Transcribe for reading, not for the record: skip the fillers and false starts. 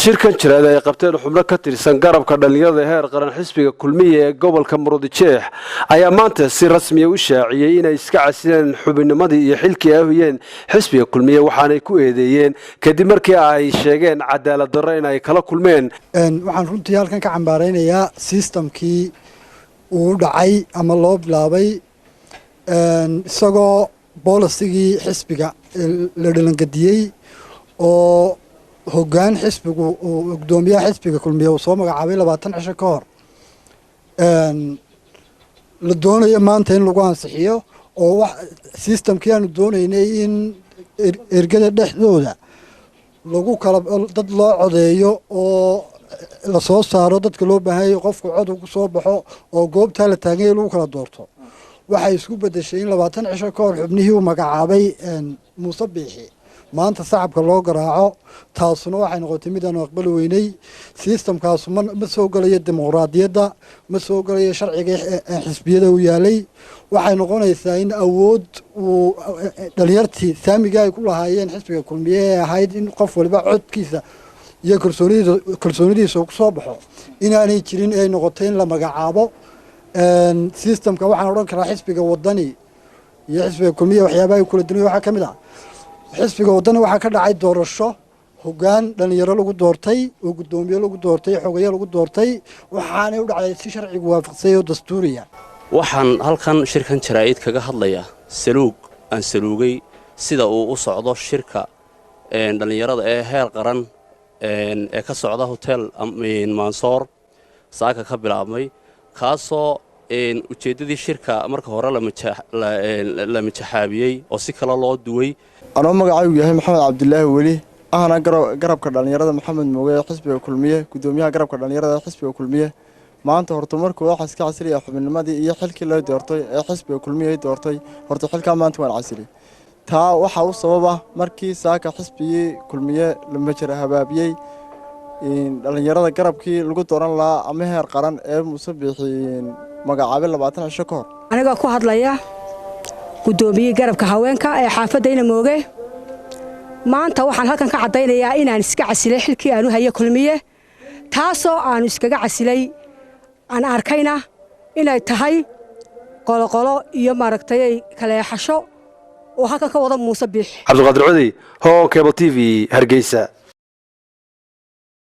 Shirkan jaraa'id ay qabteen xubno ka tirsan garabka dhallinyarada heer qaran xisbiga Kulmiya ee gobolka Murudijeex ayaa maanta si rasmiya u shaaciyey inay iska casileen xubinnimadii iyo xilkii ay huyeen xisbiga Kulmiye. Waxaanay ku eedeeyeen kadib markii ay sheegeen cadaalad darro in ay kala kulmeen. Waxaan runtii halkan ka cambaaraynayaa systemkii uu dhacay ama loo bilaabay, isagoo policygii xisbiga la dhalangadiyey oo hoggaan xisbigu uu guddoomiyaha xisbiga Kulmiye uu soo magacaabay 20 cisho ka hor, la doonayo maanta in lagu ansixiyo oo wax systemkii aanu doonaynay in ergada dhexdooda lagu kala dad loo codeeyo oo lasoo saaro dadka loo baahanyay, qofku cod ugu soo baxo oo goobtaa la taaganya lagu kala doorto, waxay isku bedeshay in 20 cisho ka hor xubnihii uu magacaabay Muuse Biixi maanta sacabka loo garaaco. Taasuna waxay noqotay mid aanu aqbali weynay. Systemkaasu ma soo gelayo dimuqraadiyadda, ma soo gelayo sharciga xisbiyada u yaalay. Waxay noqonaysaa in awood uu dhalinyartii saamiga ay ku lahaayeen xisbiga Kulmiye ee ahayd in qof waliba codkiisa iyo kalsoonidiisa ku soo baxo inaanay jirin, ay noqotay in la magacaabo systemka. Waxaan odhan karaa xisbiga Wadani iyo xisbiga Kulmiye waxyaabaha ay kula duwan waxaa ka mid ah, xisbiga Waddani waxaa ka dhacay doorasho hoggaan dhalinyaro lagu doortay oo guddoomiye lagu doortay, xogaye lagu doortay, waxaanay u dhacday si sharcigu waafaqsay oo dastuuriya. Waxaan halkan shirkan jaraa'id kaga hadlayaa saluug aan saluugay sida uu u socdo shirka dhallinyarada ee heer qaran ee ka socda Hotel Mansoor saaka ka bilaabmay, kaasoo ujeeddadii shirka marka hore la majaxaabiyey oo si kale loo duway. Anoo magacaygu yahay Maxamed Cabdilaahi Weli, ahna garabka dhallinyarada Maxamed Mooge ee xisbiga Kulmiye, gudoomiyaha garabka dhallinyarada ee xisbiga Kulmiye, maanta horta markuu waxaa iska casilaya xubinnimadii iyo xilkii loo doortay ee xisbiga Kulmiye ay doortay. Horta xilkaa maanta waan casilay. Taa waxaa u sababa markii saaka xisbigii Kulmiye la majara habaabiyey dhallinyarada garabkii lagu dooran lahaa ama heer qaran ee Muuse Biixi magacaabay 20 cisho ka hor. Anigoo ku hadlaya guddoomiyey garabka haweenka ee xaafadda Ina Mooge, maanta waxaan halkan ka caddaynayaa inaan iska casilay xilkii aanu haye Kulmiye, taasoo aanu iskaga casilay aan arkayna inay tahay qoloqolo iyo maaragtay kaleexasho oo halkan ka wada Muuse Biix. Cabdiqaadir Codey, Horn Cable TV, Hargeysa.